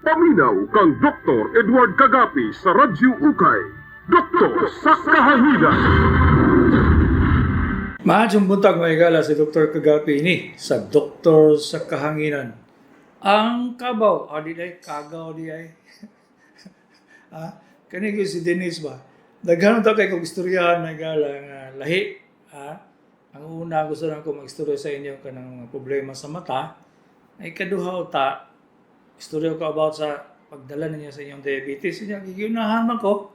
Paminaw kang Dr. Edward Kagapi sa Radyo Ukay. Doktor sa Kahanginan. Maayong buntag, mga higala, si Dr. Kagapi ini sa Doktor sa Kahanginan. Ang kabaw, ah, di ay, kagaw di ay. Ah, kani gyud si Denise ba? Daghan ta kay kog istoryahan, mga higala, nga lahi. Ah, ang una, gusto lang ko magistorya sa inyo kanang mga problema sa mata. Ay kaduha uta, istorya ko about sa pagdala ninyo sa inyong diabetes. Inya gigunahan man ko.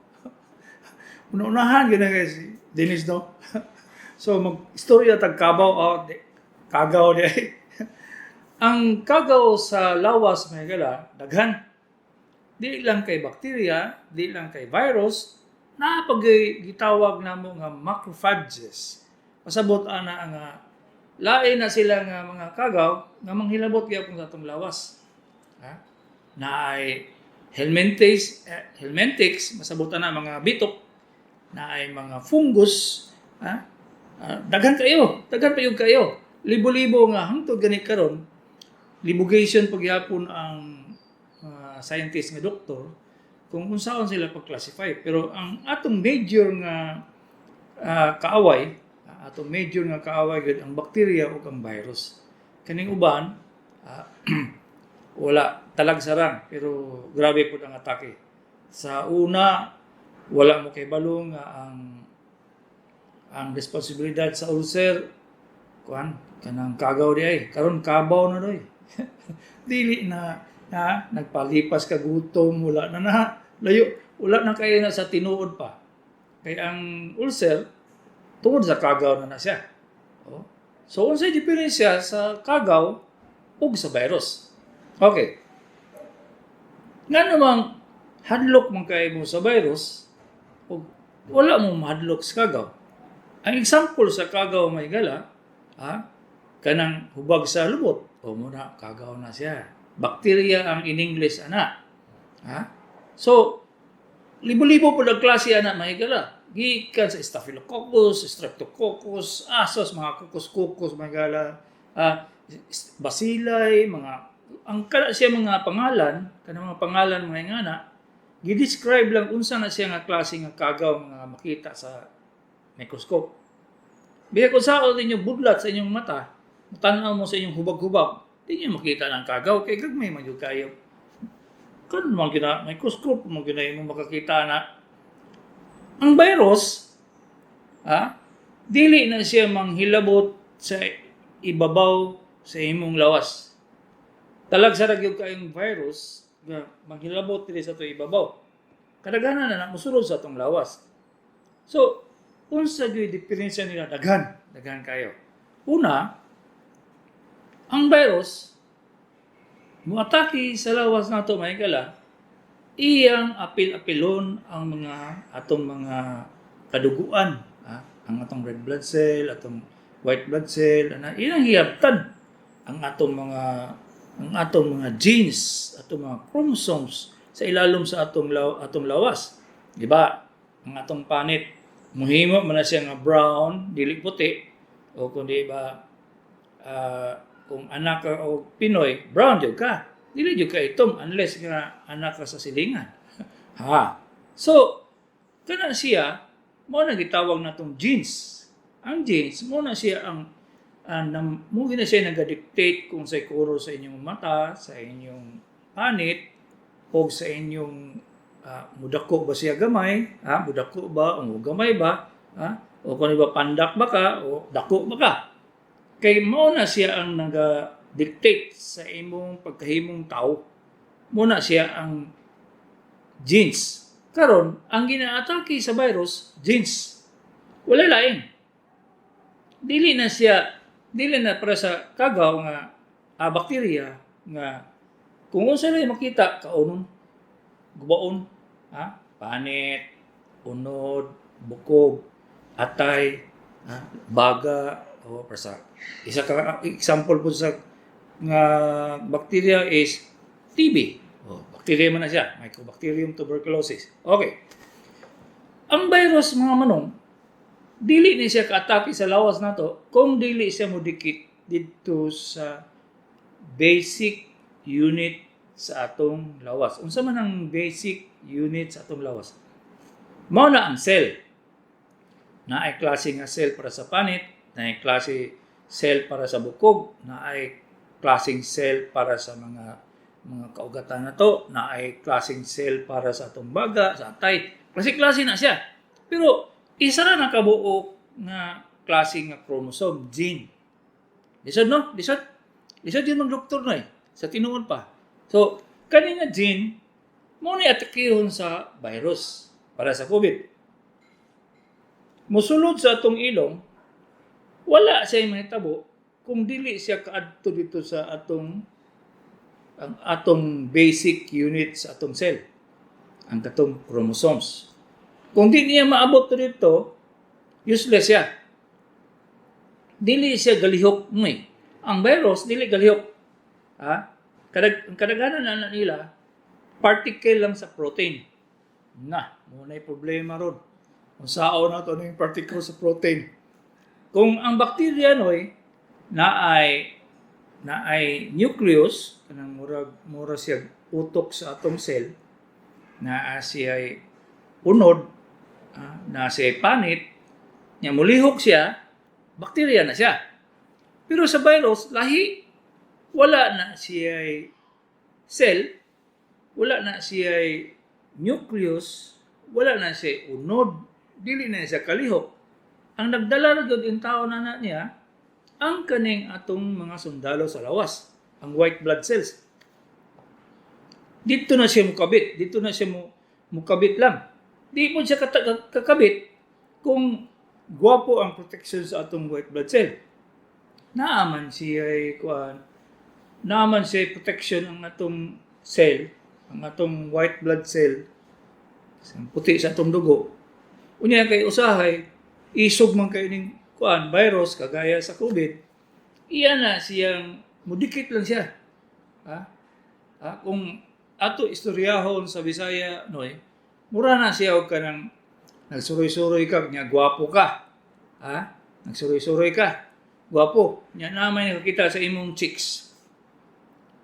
Una-unahan gyud na kay si Denise, no. So mag-istorya tag kabaw, oh, di, kagaw di ay. Ang kagaw sa lawas, mga higala, daghan. Di lang kay bakterya, di lang kay virus, naa pag gitawag namo nga macrophages. Pasabot ana nga lain na sila nga mga kagaw nga manghilabot gyapon sa atong lawas. Ha? Naay helminthes, eh, helminthics, masabot ana mga bitok, naay mga fungus, ha? Ah, daghan kayo, daghan pa kayo. Libo-libo nga hangtod gani karon, libugation pagyapon ang scientist nga doktor kung unsaon sila pag-classify. Pero ang atong major nga kaaway, atong major nga kaaway gyud ang bakterya ug ang virus. Kaning uban, wala talag sarang pero grabe pud ang atake. Sa una, wala mo kay balo nga ang responsibilidad sa ulcer kuan kanang kagaw di ay. Karon kabaw na doy, dili na na nagpalipas ka gutom, wala na na layo, wala na kayo na sa tinuod pa kay ang ulcer tungod sa kagaw na na siya, oh. So unsay diferensya sa kagaw ug sa virus? Okay, nga namang hadlok man kay mo sa virus ug wala mo mahadlok sa kagaw. Ang example sa kagaw, mga higala, ha, kanang hubag sa lubot, o mao na, kagaw na siya. Bacteria ang in English ana. Ha? So, libo-libo po ang klase ana, mga higala. Gikan sa Staphylococcus, Streptococcus, asos, mga kukus-kukus, mga higala, ah, bacilli, mga ang kana siya mga pangalan, kanang mga pangalan mga ingana, gi-describe lang unsa na siya nga klase nga kagaw nga makita sa microscope. Biya kung saan ninyo budlat sa inyong mata, tan-aw mo sa inyong hubag-hubag, di niyo makita ng kagaw, kay gagmay man jud kayo. Kan man gina microscope mo gina mo makakita na. Ang virus, ha, dili na siya manghilabot sa ibabaw sa imong lawas. Talag sa gyud kayong virus nga manghilabot diri sa atong ibabaw. Kadaghanan na na mosulod sa atong lawas. So, unsa gyud diferensya nila? Daghan, daghan kayo. Una, ang virus muatake sa lawas nato, mga higala, iyang apil-apilon ang mga atong mga kaduguan, ha? Ang atong red blood cell, atong white blood cell, ana iyang hiyabtan ang atong mga genes, atong mga chromosomes sa ilalom sa atong lawas. Di ba? Ang atong panit muhimo man na siya nga brown, dili puti, o kung di ba kung anak ka og Pinoy, brown jud ka. Dili jud ka itom unless nga anak ka sa silingan. Ha. So, kana siya mao na gitawag natong genes. Ang genes mao na siya ang mo gina siya naga-dictate kung sa color sa inyong mata, sa inyong panit, o sa inyong mudako ba siya gamay, ha? Mudako ba o gamay ba, ha? O kung iba pandak ba ka o dako ba ka. Kay mao na siya ang naga-dictate sa imong pagkahimong tao. Mao na siya ang genes. Karon, ang ginaatake sa virus, genes. Wala lain. Dili na siya, dili na para sa kagaw nga bakterya nga kung unsa lang makita kaunon, gubaon, ha? Panit, unod, bukog, atay, ha? Baga, o para sa isa ka example po sa nga bacteria is TB. Oh, bacteria man na siya, Mycobacterium tuberculosis. Okay. Ang virus, mga manong, dili ni siya kaatake sa lawas nato kung dili siya modikit didto sa basic unit sa sa atong lawas. Unsa man ang basic unit sa atong lawas? Mao na ang cell. Naay klase nga cell para sa panit, naay klase cell para sa bukog, naay klaseng cell para sa mga kaugatan nato, naay klaseng cell para sa atong baga, sa atay. Klase-klase na siya. Pero isa ra na kabuok nga klase nga chromosome, gene. Lisod, no? Lisod. Lisod yun mag-doktor na eh. Sa tinuod pa. So, kani nga gene, mao ni atakihon sa virus para sa COVID. Musulod sa atong ilong, wala siya mahitabo kung dili siya kaadto dito sa atong ang atong basic unit sa atong cell, ang katong chromosomes. Kung di niya maabot to dito, useless siya. Dili siya galihok mo eh. Ang virus, dili galihok. Ha? Ang kadaghanan na nila, particle lang sa protein. Na, mao na'y problema ron. Kung sao na to yung particle sa protein. Kung ang bacteria noy na ay nucleus, kanang murag mura siya utok sa atong cell, naa siya ay unod, naa siya panit, nya mulihok siya, bakterya na siya. Pero sa virus, lahi, wala na siya cell, wala na siya nucleus, wala na siya unod, dili na siya kalihok. Ang nagdala ra gyud tawo na niya, ang kaning atong mga sundalo sa lawas, ang white blood cells. Dito na siya mukabit, dito na siya mukabit lang. Di mo siya kakabit kung gwapo ang protection sa atong white blood cell. Naaman siya kuan, naaman siya protection ang atong cell, ang atong white blood cell, sa puti sa atong dugo. Unya kay usahay, isog man kay ning kuan virus kagaya sa COVID, iya na siyang mudikit lang siya. Ha? Ha? Kung ato istoryahon sa Bisaya noy, mura na siya og kanang nagsuroy-suroy ka, nya gwapo ka. Ha? Nagsuroy-suroy ka. Gwapo. Nya na may nakakita sa imong chicks.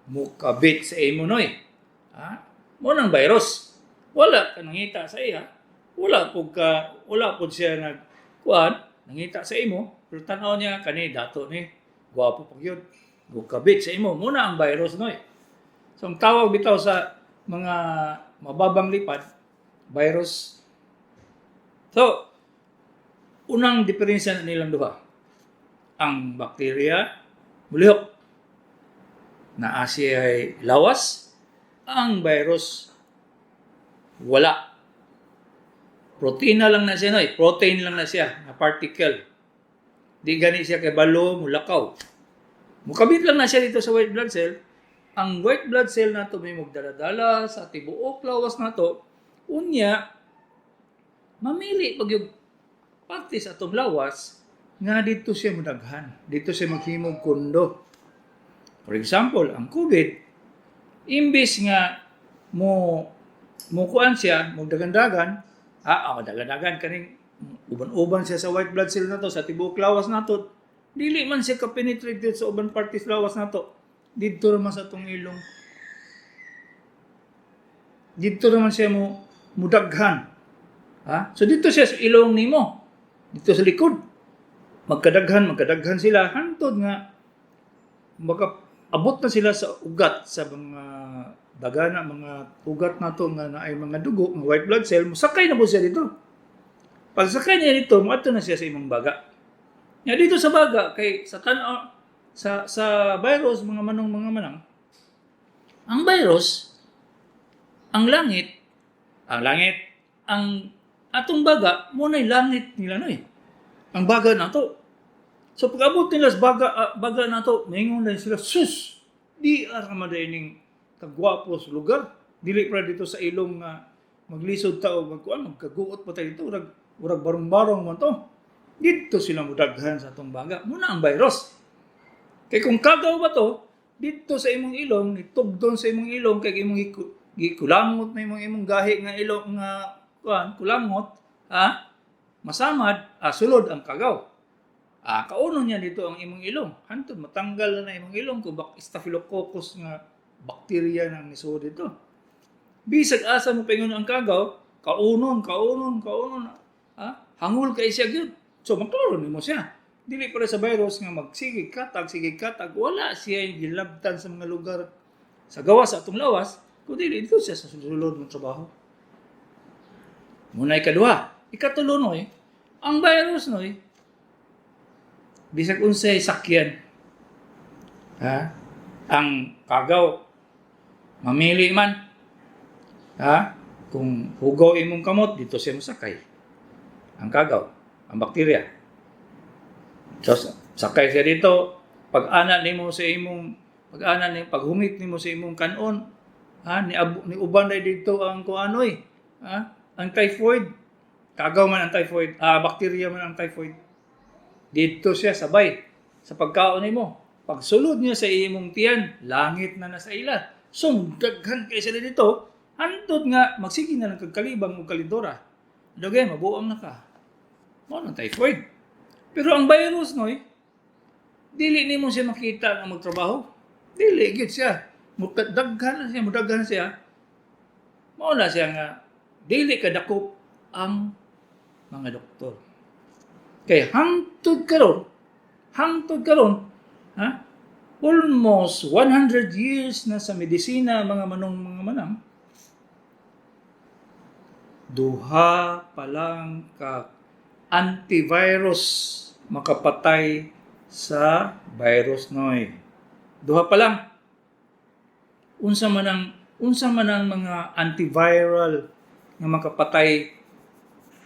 Mukabit sa imo noy. Ha? Mao nang virus. Wala ka nangita sa iya. Wala pud siya nag kuan nangita sa imo, pero tan-aw niya kani dato ni gwapo pag yun. Mukabit sa imo. Mao na ang virus noy. So ang tawag bitaw sa mga mababang lipad, virus. So, unang diferensya na nilang duha. Ang bakterya, mulihok. Naa siya ay lawas. Ang virus, wala. Protein na lang na siya, noy. Protein lang na siya, na particle. Di gani siya kay balo, mulakaw. Mukabit lang na siya dito sa white blood cell. Ang white blood cell nato may magdala-dala sa tibuok lawas nato. Unya, mamili pag yung parte sa atong lawas nga dito siya mudaghan. Dito siya maghimog kundo. For example, ang COVID, imbis nga mo mukuan siya, mugdagan-dagan, dagan-dagan kaning uban-uban siya sa white blood cell nato sa tibuok lawas nato. Dili man siya ka-penetrate dito sa uban parties lawas nato. Didto naman sa atong ilong. Didto naman siya mo mudaghan. Ha? So dito siya sa ilong nimo. Dito sa likod. Magkadaghan, magkadaghan sila hantod nga maka abot na sila sa ugat, sa mga dagana, mga ugat nato nga naay mga dugo, mga white blood cell, mosakay na po siya dito. Pagsakay niya dito, moadto na siya sa imong baga. Nga dito sa baga kay sa tan sa virus, mga manong mga manang, ang virus, ang langit, ang atong baga, mao na'y langit nila noy. Ang baga nato. So pag abot nila sa baga nato, maingon na sila, "Sus, di ara man ning kagwapo sa lugar. Dili pra dito sa ilong nga maglisod ta og magkuan, magkaguot pa tayo dito, urag, urag barong-barong man to." Dito sila mudaghan sa atong baga. Mao na ang virus. Kay kung kagaw ba to, dito sa imong ilong, nitugdon sa imong ilong, kay imong gikulangot na imong imong gahi nga ilong nga kuan, kulangot, ha? Masamad, sulod ang kagaw. Kauno niya dito ang imong ilong. Hantod matanggal na na imong ilong kung bak staphylococcus nga Bakterya nang nisuod dito. Bisag asa mo paingon ang kagaw, kaunon, kaunon, kaunon. Ha? Hangol kay siya gyud. So maklaro nimo siya. Dili para sa virus nga magsige katag, sige katag, wala siya gilabtan sa mga lugar sa gawas sa atong lawas, kundi dito siya sa sulod ng trabaho. Muna ikaduha, ikatulo noy, ang virus noy, bisag unsay sakyan. Ha? Ang kagaw mamili man. Ha? Kung hugaw imong kamot, dito siya mosakay. Ang kagaw, ang bakterya. So, sakay siya dito, pag ana nimo sa imong pag ana ni paghungit nimo sa imong kanon, ha, ni, ni uban na dito ang kuanoy, ha? Ang typhoid, kagaw man ang typhoid, bakterya man ang typhoid. Dito siya sabay sa pagkaon nimo. Pagsulod niya sa imong tiyan, langit na na sa ila. So, daghan kay sila dito, hantod nga magsige na lang kag kalibang og kalidora. Dugay mabuang na ka. Mao nang typhoid. Pero ang virus noy, dili nimo siya makita nga magtrabaho. Dili gyud siya. Daghan na siya, mudaghan siya. Mao na siya nga dili kadakop ang mga doktor. Kay hangtod karon, ha? Almost 100 years na sa medisina, mga manong, mga manang, duha pa lang ka antivirus makapatay sa virus noy. Duha pa lang. Unsa man ang mga antiviral nga makapatay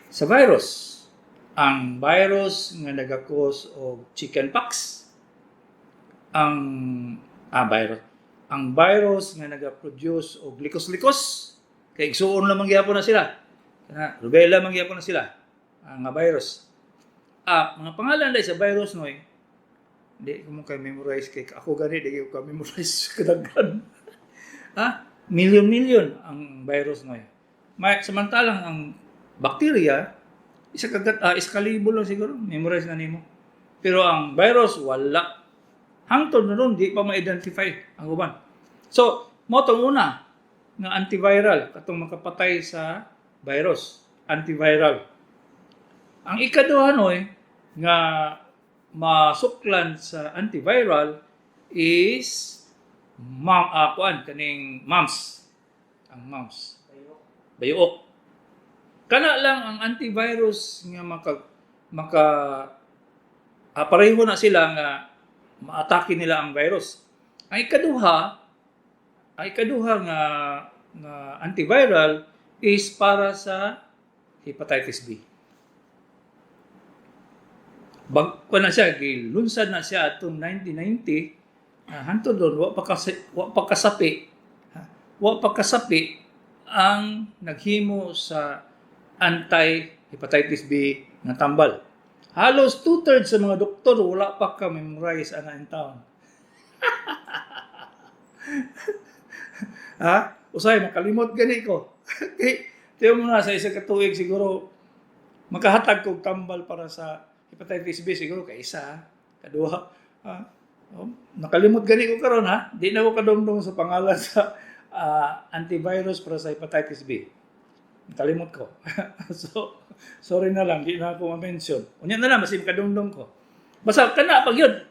sa virus? Ang virus nga naga-cause og chickenpox, ang virus, ang virus nga naga-produce og likos-likos, kay igsuon lamang gyapon na sila. Kana rubella man gyapon na sila ang nga virus. Mga pangalan dai sa virus noy, di ko mo kay memorize kay ako gani di ko ka memorize kadaghan. Ha? Million-million ang virus noy. May, samantalang ang bakterya, isa kagat isa kalibo lang siguro memorize na nimo. Pero ang virus, wala. Hangtod na ron di pa ma-identify ang uban. So, mo tong una nga antiviral katong makapatay sa virus, antiviral. Ang ikaduha noy nga masuklan sa antiviral is mam kuan kaning mumps. Ang mumps. Bayok. Kana lang ang antivirus nga maka maka pareho na sila nga maatake nila ang virus. Ang ikaduha nga nga antiviral is para sa hepatitis B. Bag na siya, gilunsad na siya atong 1990, hantod doon wa pa kasapi, ha, wa pa kasapi ang naghimo sa anti-hepatitis B nga tambal. Halos two-thirds sa mga doktor wala pa ka memorize ana in taon. Ha? Usay makalimot gani ko. Kay tiyo mo na sa isa ka tuig siguro makahatag kog tambal para sa hepatitis B siguro kay isa, kaduha. Ha? Oh, nakalimot gani ko karon, ha. Di na ko kadumdum sa pangalan sa antivirus para sa hepatitis B. Nakalimot ko. So, sorry na lang, di na ako ma-mention. Unya na lang, basta kadumdum ko. Basta kana pag yun,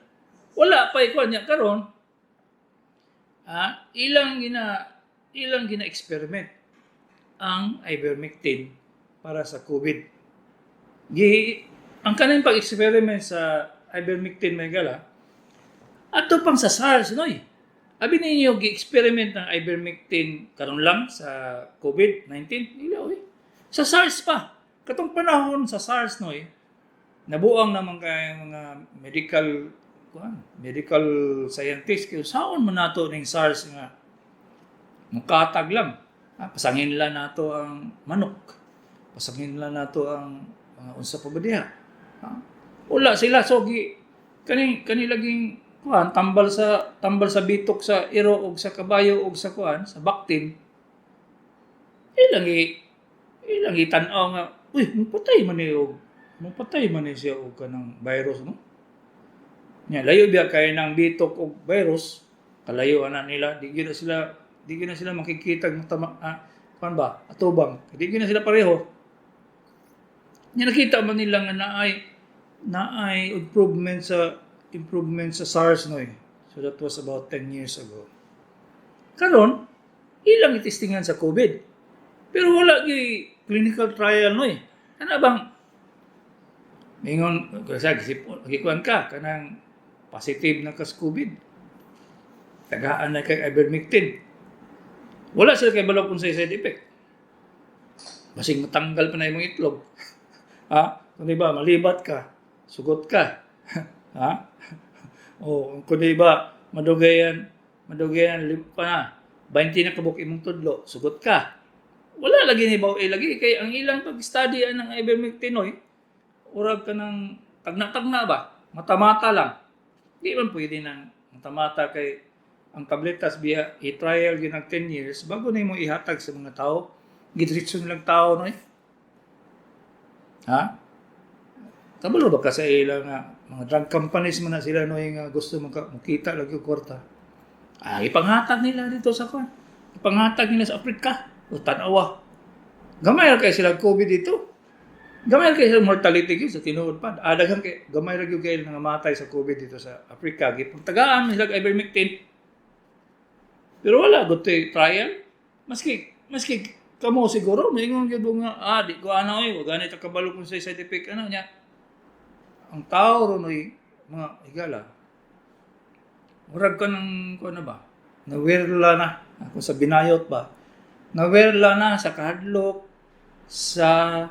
wala pa ikuan niya karon. Ilang gina experiment ang ivermectin para sa COVID. Gi ang kaning pag-experiment sa ivermectin, may gala ato pang sa SARS noy. Abi ninyo gi-experiment ng ivermectin karon lang sa COVID-19? Dili oy. Sa SARS pa. Katong panahon sa SARS noy, nabuang naman kay mga medical kuan, medical scientist kay saon man nato ning SARS nga mukatag lang. Pasangin lang nato ang manok. Pasangin lang nato ang mga unsa pa ba diha. Ha? Wala sila, so gi kani kani laging kuan tambal sa bitok sa iro og sa kabayo og sa kuan sa baktin, ilang itan-aw nga uy, mupatay man ni siya og kanang virus, no. Nya layo biya kay nang bitok og virus. Kalayo ana nila, di gyud na sila makikita ng tama, kuan ba, atubang. Di gyud na sila pareho. Nya nakita man nila nga naay improvement sa SARS, no eh. So that was about 10 years ago. Karon, ilang itestingan sa COVID. Pero wala gyud clinical trial, no eh. Kana bang mingon kasi gikuan ka kanang positive na ka sa COVID. Tagaan na kay ivermectin. Wala sila kay balok kung sa side effect. Basig matanggal pa na imong itlog. Ha? Kung di ba, malibat ka, sugot ka. Ha? O, kung di ba, madugayan, madugayan, pa na, 20 na kabuk imong tudlo, sugot ka. Wala lagi ni baw eh, lagi kay ang ilang pag-study ang ivermectin oy, urag ka ng tagna-tagna ba? Mata-mata lang. Di man pwede nang mata-mata kay ang tabletas biya i-trial gyud ng 10 years bago na imo ihatag sa mga tao. Gidiretso lang tao, no eh. Ha? Kabalo ba ka sa ilang nga mga drug companies man na sila, no, nga gusto makita lagi og kwarta. Ah, ipanghatag nila dito sa kwan. Ipanghatag nila sa Afrika. O tanawa. Gamay ra kay sila COVID dito. Gamay ra kay sila mortality gyud sa tinuod pa. Ah, daghan kay gamay ra gyud kay nangamatay sa COVID dito sa Afrika. Gipagtagaan man sila og ivermectin. Pero wala gud trial. Maski kamo siguro moingon gyud mo nga, ah, di ko ana oy, wa gani ta kabalo kung sa side effect ano niya. Ang tao ron oy, mga higala. Murag ka ng kuan na ba? Nawerla na ako sa binayot ba? Nawerla na sa kahadlok sa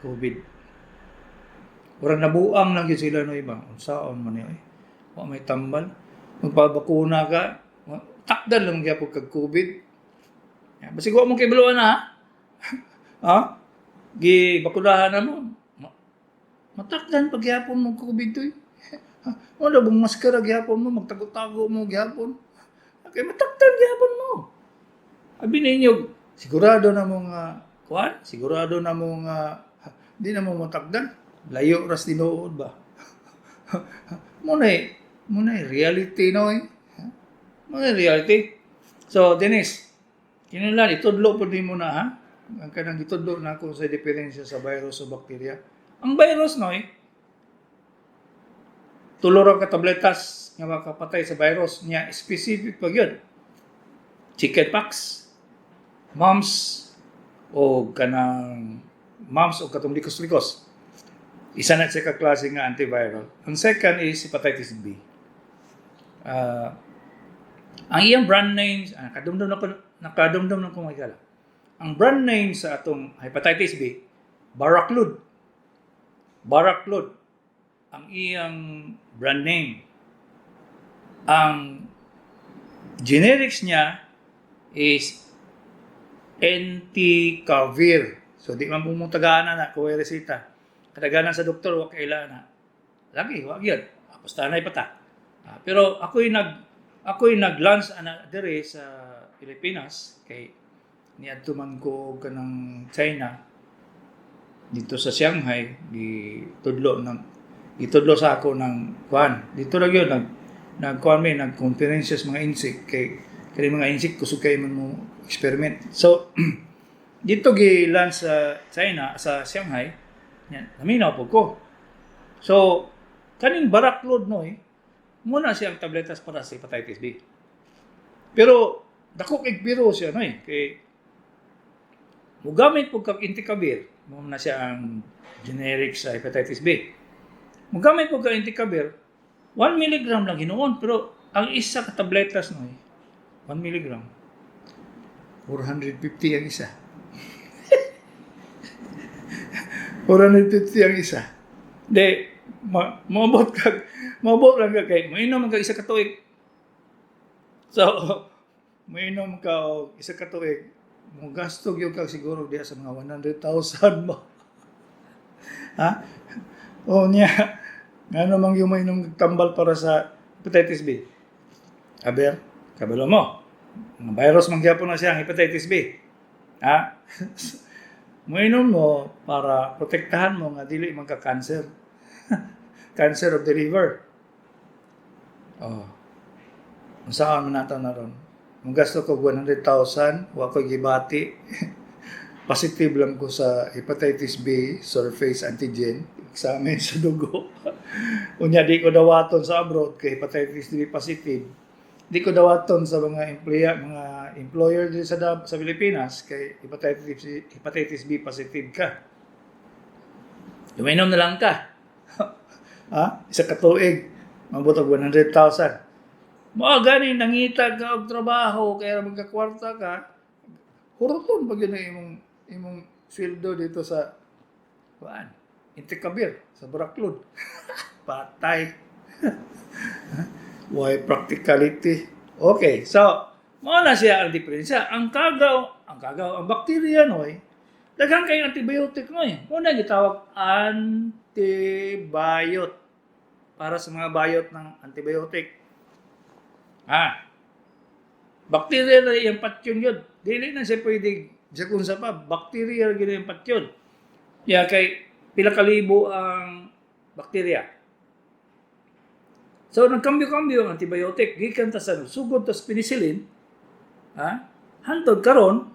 COVID. Murag nabuang lang gyud sila, no, iba. Unsaon man ni oy? Wa may tambal. Magpabakuna ka, takdan lang gyapon kag COVID. Ya, basig wa mo kay na, ha? Ha? Gi bakunahan na mo. Matakdan pag gyapon mo COVID to. Wala bang maskara gyapon mo, magtago-tago mo gyapon. Okay, matakdan gyapon mo. Abi ninyo, sigurado na mo nga kuan, sigurado na mo nga di na mo matakdan. Layo ras tinuod ba? Mo na reality, no eh. Mo na reality. So, Dennis, kinahanglan itudlo pud nimo na, ha. Ang kanang gitudlo na ako sa diferensya sa virus o bakterya. Ang virus, no eh, tulo ra ka tabletas nga makapatay sa virus niya, specific pa gyud. Chickenpox, mumps o kanang mumps o katong likos-likos. Isa na siya ka klase nga antiviral. Ang second is hepatitis B. Ang iyang brand names, nakadumdum na ko mga. Ang brand name sa atong hepatitis B, Baraclude. Baraclude ang iyang brand name. Ang generics niya is Entecavir. So di man mo tagaan na kung may resita. Kadaganan sa doktor wa kaila na. Lagi wa gyud. Basta na pata. Ah, pero ako'y nag-launch ana dire sa Pilipinas kay niadto man ko kanang China dito sa Shanghai, gitudlo sa ako ng kuan dito lang yun, nag kuan mi, nag conferences mga insect kay kay mga insect kusog kay man mo experiment. So dito gi-launch sa China, sa Shanghai yan, naminaw po ko. So kaning Baraclude, no eh, muna siya ang tabletas para sa hepatitis B, pero dako kay biro siya, no eh, kay mugamit po kag Entecavir, mo na siya ang generic sa hepatitis B. Mugamit po kag Entecavir, 1 milligram lang hinuon, pero ang isa ka tabletas, no eh, 1 milligram, 450 ang isa. 450 ang isa. Di, maabot lang ka kay, mainom ka isa ka tuig. So, mainom ka og isa ka tuig, mo gasto gyud ka siguro diha sa mga 100,000 mo. Ha? O niya, ngano mang yung mainom tambal para sa hepatitis B? Aber, kabalo mo. Ang virus man gyapon na siya ang hepatitis B. Ha? Mainom mo para protektahan mo nga dili magka-cancer. Cancer of the liver. Oh. Unsaon man nato na ron? Mugasto ko 100,000, wa ko gibati. Positive lang ko sa hepatitis B surface antigen, examen sa dugo. Unya di ko dawaton sa abroad kay hepatitis B positive. Di ko dawaton sa mga employer diri sa Pilipinas kay hepatitis B positive ka. Uminom na lang ka. Ha? Isa ka tuig, mabot og 100,000. Mao gani nangita ka og trabaho kaya magkakwarta ka, huruton pa gyud ang imong sweldo dito sa kuan. Intikabir sa Baraklod. Patay. Why practicality? Okay, so mao na siya ang diferensya. Ang kagaw, ang bakterya noy, daghan kay antibiotic noy. Mao na gitawag antibiot para sa mga bayot ng antibiotic. Ah. Bakterya na iyang patyon yun. Dili na siya pwede sa kung sa pa, bakterya gyud iyang patyon. Ya kay pila ka libo ang bakterya. So nagkambyo-kambyo ang antibiotic gikan ta sa sugod ta sa penicillin, ha? Hantod karon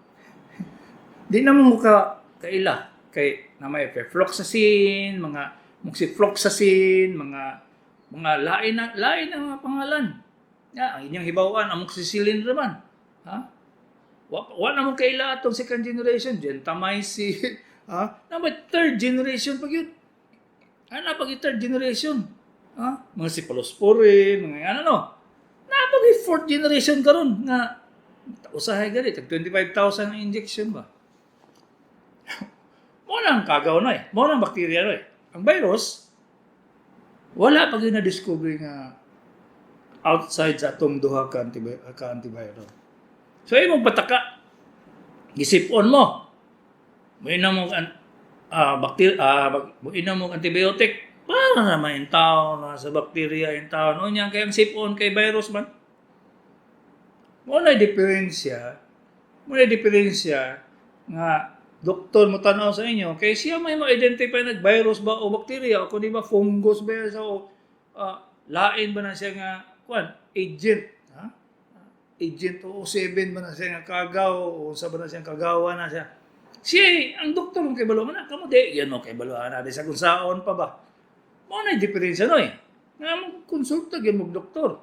di na mo ka kaila kay na may fluoxacin, mga moxifloxacin, mga lain na mga pangalan. Ya, ang inyong hibawan amoxicillin raman. Ha? Wa na mo kaila atong second generation, gentamicin, ha? Na may third generation pag yun. Ano pag third generation? Ha? Mga cephalosporin, mga ano no. Na pag fourth generation karon nga usahay gani tag 25,000 ang injection ba. Mo na ang kagaw na eh. Mo na ang bakterya na eh. Ang virus, wala pa gyud na-discover nga outside sa atong duha ka antiviral. So imong pataka, gisipon mo. Muinom mo an, bakter muinom mo antibiotic para naman in town na sa bakterya in town. Unya kay ang sipon kay virus man. Mo na diferensya, mo na diferensya nga doktor mo tanaw sa inyo kay siya may ma-identify nag virus ba o bakterya o kung di ba fungus ba siya o lain ba na siya nga kuan agent, ha, agent o 7 ba na siya nga kagaw o sa ba na siyang kagawa na siya. Siya ang doktor kung kay man kamo di yan mo kay balo ana sa kung saon pa ba. Mo na diferensya no eh nga mo konsulta gyud mo doktor.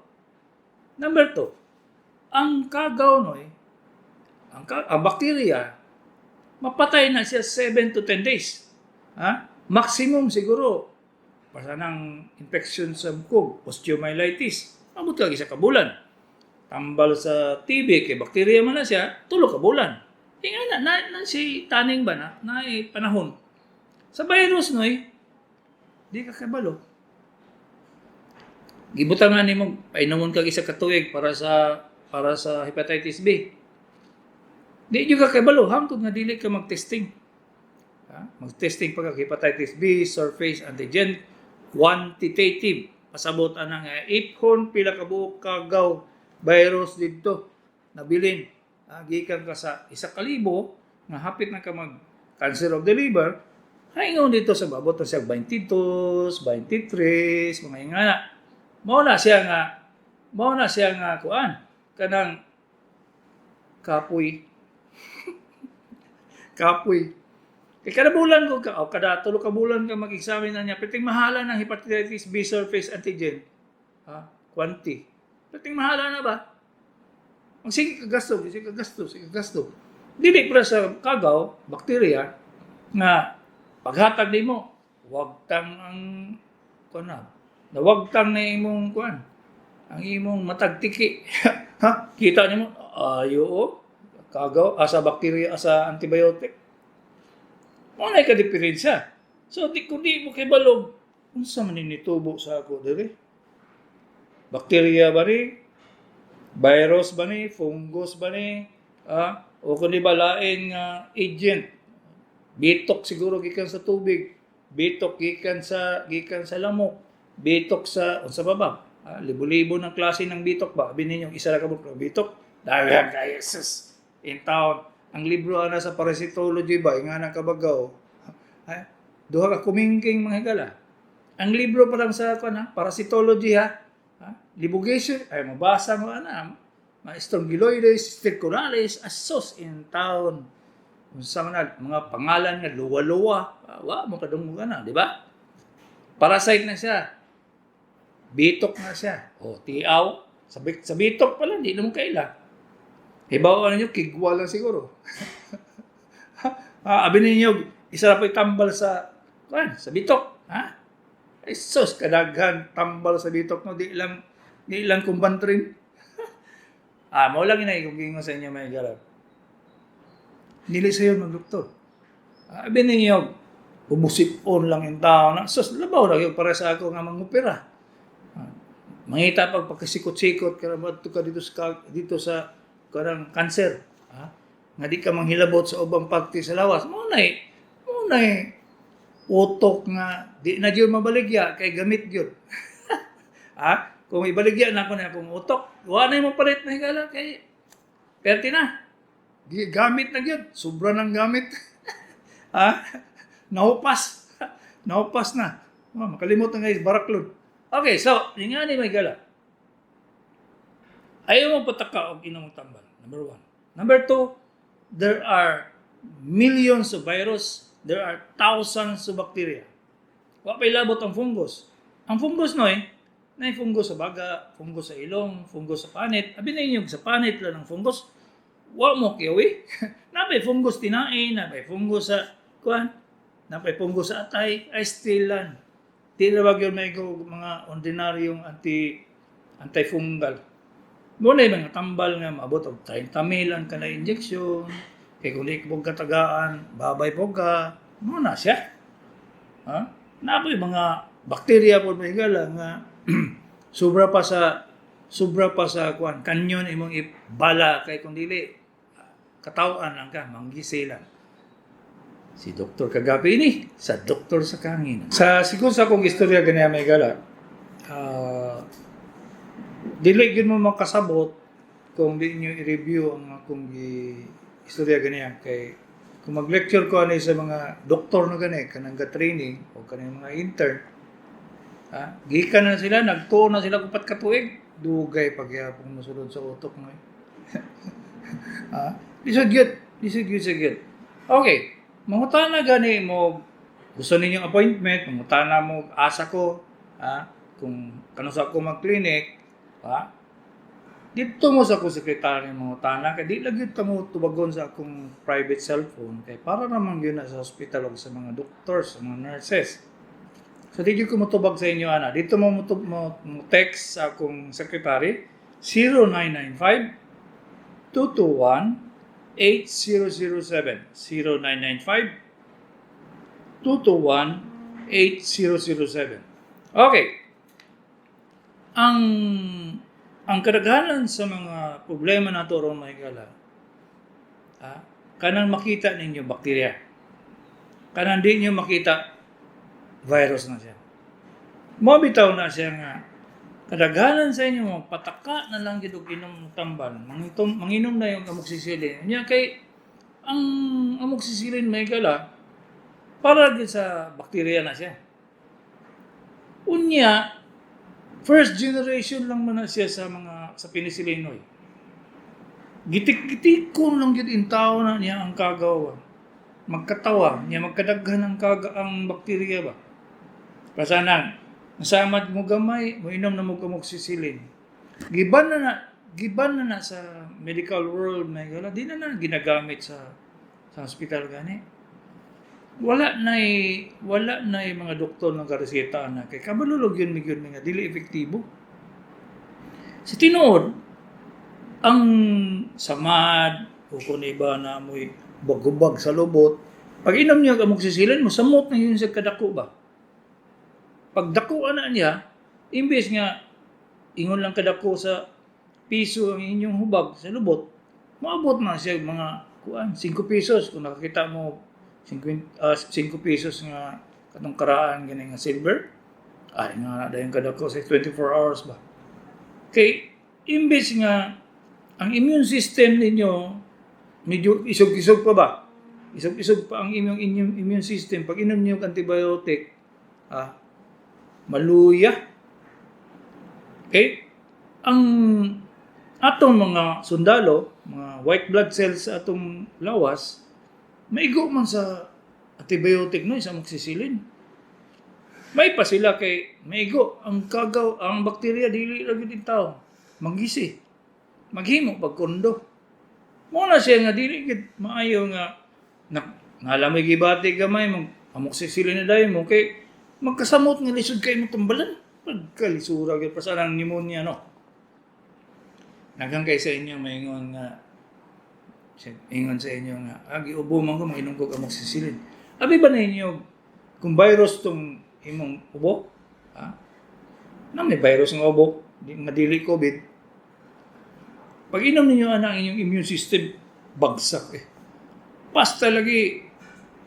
Number 2, ang kagaw no eh ang bakterya mapatay na siya 7 to 10 days. Ha? Maximum siguro basta ng infection sa bukog, osteomyelitis, abot ka isa ka bulan. Tambal sa TB, kay bakterya man na siya, 3 ka bulan. Inga na si taning ba na eh, panahon. Sa virus noy, di ka kabalo. Gibutangan nimo painomon kag isa ka tuig para sa hepatitis B. Di jud ka kabalo hangtod nga dili ka mag-testing. Ha? Mag-testing pa kag hepatitis B surface antigen quantitative. Pasabot ana nga iphon pila ka buok kagaw virus didto nabilin. Ha? Gikan ka sa 1,000 nga hapit na ka mag cancer of the liver, haingon dito sa babot na siya 22, 23, mga ingana. Mao na siya nga kuan kanang kapoy. Kapoy. Kay kada bulan ko ka, o kada 3 ka bulan ka mag-examine na niya, piting mahala ng hepatitis B surface antigen. Ha? Quanti. Piting mahala na ba? Ang sige ka gasto, sige ka gasto, sige ka gasto. Dili para sa kagaw, bakterya, nga paghatag nimo, wagtang ang kuan na. Nawagtang na imong kuan. Ang imong matagtiki. Ha? Kita nimo, ayo oh. Kagaw asa bakterya asa antibiotic. Mo na ka diferensya. So di kung di mo kibalog unsa man ni nitubo sa ako diri? Bakterya ba ni? Virus ba ni? Fungus ba ni? Ah, o kung di ba lain nga agent? Bitok siguro gikan sa tubig, bitok gikan sa lamok, bitok sa unsa pa ba? Ah, libo-libo ng klase ng bitok ba? Abi ninyo isa ra ka buok bitok. Daghan kay Jesus in town. Ang libro ana sa parasitology ba, nga nang kabagaw. Ha? Duha ka kumingking mga higala. Ang libro pa lang sa kuan ha, parasitology ha. Ha? Libugation, ay mabasa mo ana. Mga Strongyloides stercoralis, asos in town. Unsa man na, mga pangalan nga luwa-luwa, ah, wa mo kadungog ana, di ba? Parasite na siya. Bitok na siya. O, tiaw. Sa bitok pala, di naman kaila. Hibaw ninyo, kigwa lang siguro. Ah, abi ninyo, isa na po'y tambal sa, kuan, sa bitok. Ha? Ay, sus, kadaghan tambal sa bitok no, di lang Combantrin. Ah, mao lang inay kung gingon sa inyo, mga higala. Dili sayo mag-doktor. Ah, abi ninyo, ubusip-on lang yung tao na, sus, labaw na yun para sa ako nga mangupira. Ah, mangita pag pagkasikot-sikot, kaya ba ka dito sa kanang cancer. Ha? Nga di ka manghilabot sa ubang parte sa lawas. Mao na'y utok nga di na gyud mabaligya kay gamit gyud. Ha? Kung ibaligya na ako na akong utok, wa na mo palit na higala kay perti na. Gamit na gyud, sobra nang gamit. Ha? Naupas. Naupas na. Oh, makalimot na guys, baraklod. Okay, so, yung nga ni may gala. Ayaw mo pataka og inom tambal. Number one. Number two, there are millions of virus. There are thousands of bacteria. Wa pa'y labot ang fungus. Ang fungus no eh, na fungus sa baga, fungus sa ilong, fungus sa panit. Abi na inyo sa panit lang ang fungus. Wa mo kiyawi. Napay fungus tinae, napay fungus sa kuan, napay fungus sa atay, ay still lan. Di na wag yun may go mga ordinaryong antifungal. Mo na yung mga tambal nga maabot og 30 mil ang kana injection. Kay kung di ka katagaan, babay po ka. Mo na siya. Ha? Napoy mga bakterya po may higala nga sobra pa sa kuan kanyon imong ibala kay kung dili kataw-an lang ka, manggisi lang. Si Dr. Kagapi ini sa Doktor sa Kahanginan. Sa sigon sa akong istorya ganiya, may gala, dili gyud mo makasabot kung di niyo i-review ang akong istorya ganiya kay kung mag-lecture ko ani sa mga doktor na gani kanang ga-training o kanang mga intern, ha, gikan na sila, nagtuon na sila kupat ka tuig, dugay pagyapon mosulod sa utok mo. Ha, lisod gyud, lisod gyud sa gyud. Okay, mangutana gani mo, gusto ninyong appointment, mangutana mo asa ko, ha, kung kanus-a ko mag-clinic, ha, dito mo sa akong sekretary mangutana kay di lagi ta mo tubagon sa akong private cellphone kay para naman gyud na sa hospital o sa mga doctors, sa mga nurses. So di gyud ko motubag sa inyo ana. Dito mo text sa akong secretary, 0995 221 8007, 0995 221 8007. Okay. Ang kadaghanan sa mga problema nato ron, mga higala, ah, kanang makita ninyo bakterya. Kanang di nyo makita, virus na siya. Mo bitaw na siya nga kadaghanan sa inyo mo pataka na lang gid og inom tambal. Mangitom, manginom na yung amoxicillin. Nya kay ang amoxicillin, may gala, para gyud sa bakterya na siya. Unya, first generation lang man na siya sa mga sa penicillin oy. Gitik-gitikon lang gyud in tao na niya ang kagawa. Magkatawa, niya magkadaghan ang kaga ang bakterya ba. Pasanang, nasamad mo gamay, mo inom na mo amoxicillin. Giban na na sa medical world, may gala, di na na ginagamit sa hospital gani. Wala na mga doktor ng kareseta na kay kabalo yun mi gyud nga dili epektibo. Sa tinuod, ang samad o kung iba na mo'y bagubag sa lubot, pag inom niyo ang amoxicillin, mosamot na yun sa kadako ba. Pag dako na niya, imbes nga ingon lang kadako sa piso ang inyong hubag sa lubot, maabot na siya mga kuan 5 pesos. Kung nakakita mo 5, 5 pesos nga katong karaan gani nga silver ay nga dayon kadako sa 24 hours ba, kay imbes nga ang immune system ninyo medyo isog-isog pa ba, isog-isog pa ang inyong immune system, pag inom niyo og antibiotic, ah, maluya. Okay? Ang atong mga sundalo, mga white blood cells sa atong lawas, maigo man sa antibiotic, no, sa amoxicillin. May pa sila kay maigo ang kagaw, ang bakterya dili ra gyud tao. Manggisi. Maghimo pagkundo. Mo na siya nga dili gid maayo nga na ngalamay gibati gamay mo amoxicillin na dayon mo kay magkasamot nga lisod kay mo tambalan. Pagkalisura gyud pa sa ang pneumonia, no. Daghan kay sa inyo maingon nga ingon sa inyo nga giubo man ko, mainom ko amoxicillin. Abi ba ninyo kung virus tong imong ubo? Ha? Na may virus nga ubo, di, nga dili COVID. Pag inom ninyo ana, ang inyong immune system bagsak eh. Basta lagi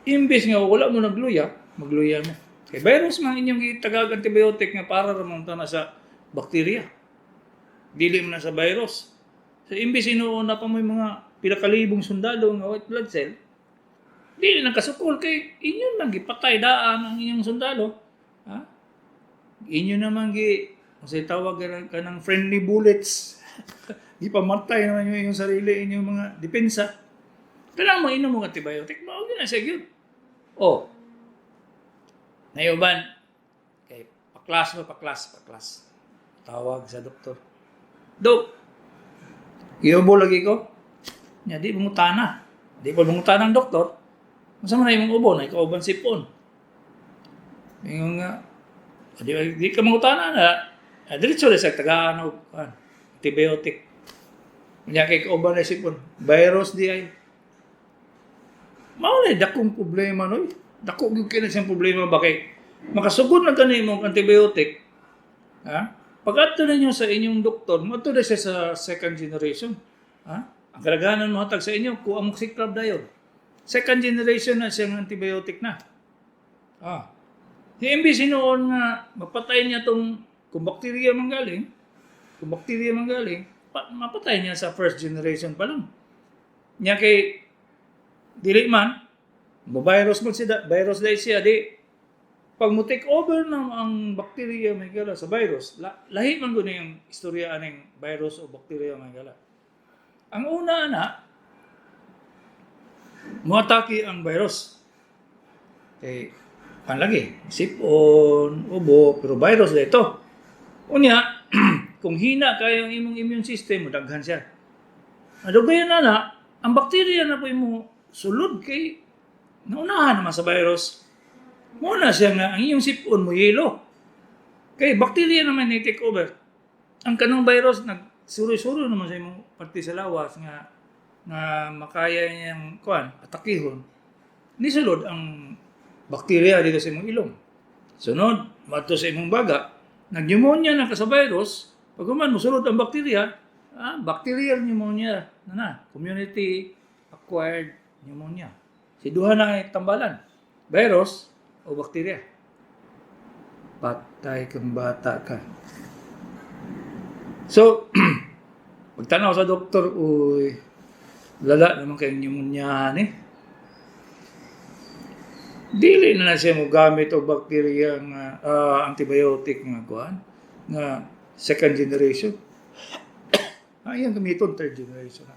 imbes nga wala mo nagluya, magluya mo. Kay virus man inyong gitagag antibiotic nga para ra man na sa bakterya. Dili man na sa virus. So imbes inuuna pa mo yung mga pila ka libong sundalo nga white blood cell, dili na kasukol kay inyo lang gipatay daan ang inyong sundalo. Ha? Inyo naman gi unsay tawag ka ng friendly bullets. Gipamatay naman yung inyong sarili, inyong mga depensa. Kailangan mo inom mo antibiotic, mao gyud na siya gyud. Oh. Nayuban kay paklas mo, paklas, paklas. Tawag sa doktor. "Dok, giubo lagi ko." Nya di mangutana. Di pa mangutana ang doktor. "Unsa man na imong ubo?" "Na kauban sipon." Ingon nga, di ka mangutana na, diretso na sa tagaan og antibiotic. Nya kay kauban na sipon, virus di ay. Mao na dakong problema, no. Dako gyud kay na siyang problema ba kay makasugod na gani imong antibiotic. Ha? Pag adto ninyo sa inyong doktor, moadto na siya sa second generation. Ha? Ang kadaghanan mo hatag sa inyo, co-amoxiclav dayon. Second generation na siyang antibiotic na. Ah. Si imbes noon nga mapatay niya tong kung bakterya man galing, kung bakterya man galing, mapatay niya sa first generation pa lang. Nya kay dili man, virus man siya, virus dahil siya, di pag mo take over na ang bakterya may gala sa virus, lahi man gud yung istorya aning virus o bakterya may gala. Ang una na, muatake ang virus. Kay panlagi, sipon, ubo, pero virus na ito. Unya, kung hina kayo ang imong immune system, daghan siya. Adugayan na na, ang bakterya na po imo sulod kay naunahan naman sa virus. Muna siya nga, ang iyong sipon mo yelo. Kay bakterya naman ni take over. Ang kanong virus, nagsuro-suro naman sa imong parte sa lawas nga nga makaya niyang kuan, atakihon. Nisulod ang bakterya dito sa imong ilong. Sunod, madto sa imong baga, nag-pneumonia na ka sa virus, pag human mosulod ang bakterya, bacterial pneumonia na na, community acquired pneumonia. Si duha na ay tambalan, virus o bakterya. Patay kang bata ka. So, pagtanaw sa doktor, "Uy, lala naman kayong pneumonia ni." Dili na na siya mo gamit og bakterya nga antibiotic nga kuan nga second generation. Ay, ang gamiton third generation na.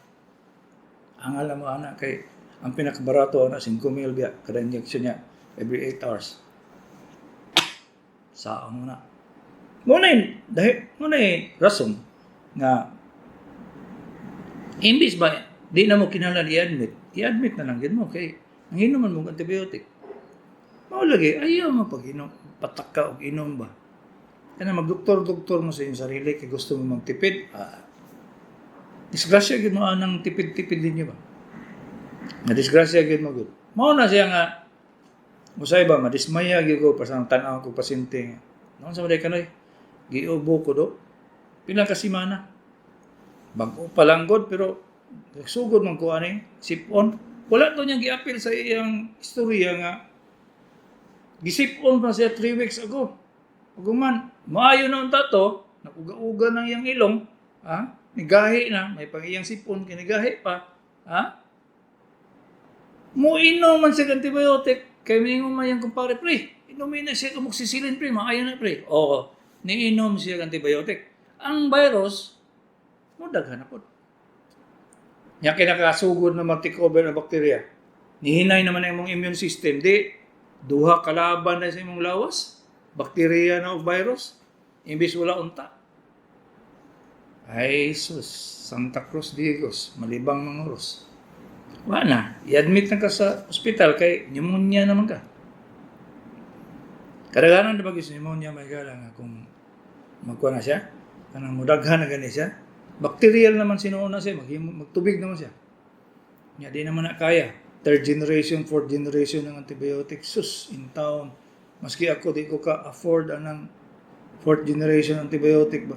Ang alam mo ana kay ang pinakabarato ana 5 mil biya kada injection niya every 8 hours. Saong na. Mo na yun, dahil mo na yun, rason nga imbis ba di na mo kinahanglan i-admit, i-admit na lang gid mo kay ang inuman mo antibiotic. Mao lagi ayaw mo pag inom, patak ka og inom ba. Kana magdoktor-doktor mo sa iyong sarili kay gusto mo magtipid. Disgrasya gid mo anang tipid-tipid ninyo ba. Nga disgrasya gid mo gud. Mao na siya nga usay ba madismaya gyud ko pasang tan-aw ko pasyente. Noon sa maday kanoy giubo ko do. Pila ka semana. Bag-o pa lang god pero sugod man ko ani sipon. Wala to niyang giapil sa iyang istorya nga gisipon pa siya 3 weeks ago. Pag maayo na unta to, nakuga-uga ng iyang ilong, ha? Nigahi na, may pang iyang sipon, kinigahi pa, ha? Muinom man siya antibiotic, kay mingon man iyang kumpare, "Pre, inumin na siya amoxicillin, pre, maayo na, pre." Oo, niinom siya antibiotic. Ang virus mo daghan na pod. Nya kinakasugod na mag-take over ang bakterya. Nihinay naman ang imong immune system, di duha kalaban na sa imong lawas, bakterya na o virus, imbis wala unta. Ay sus, Santa Cruz Digos, malibang mga oras. Wala na, i-admit na ka sa ospital kay pneumonia naman ka. Kadaghanan na ba sa pneumonia, may gala nga kung magkuha na siya, kanang mudaghan na gani siya, bacterial naman sinuuna siya, magtubig naman siya. Nya di naman na kaya. Third generation, fourth generation ng antibiotics, sus, in town. Maski ako, di ko ka-afford anang fourth generation antibiotic ba.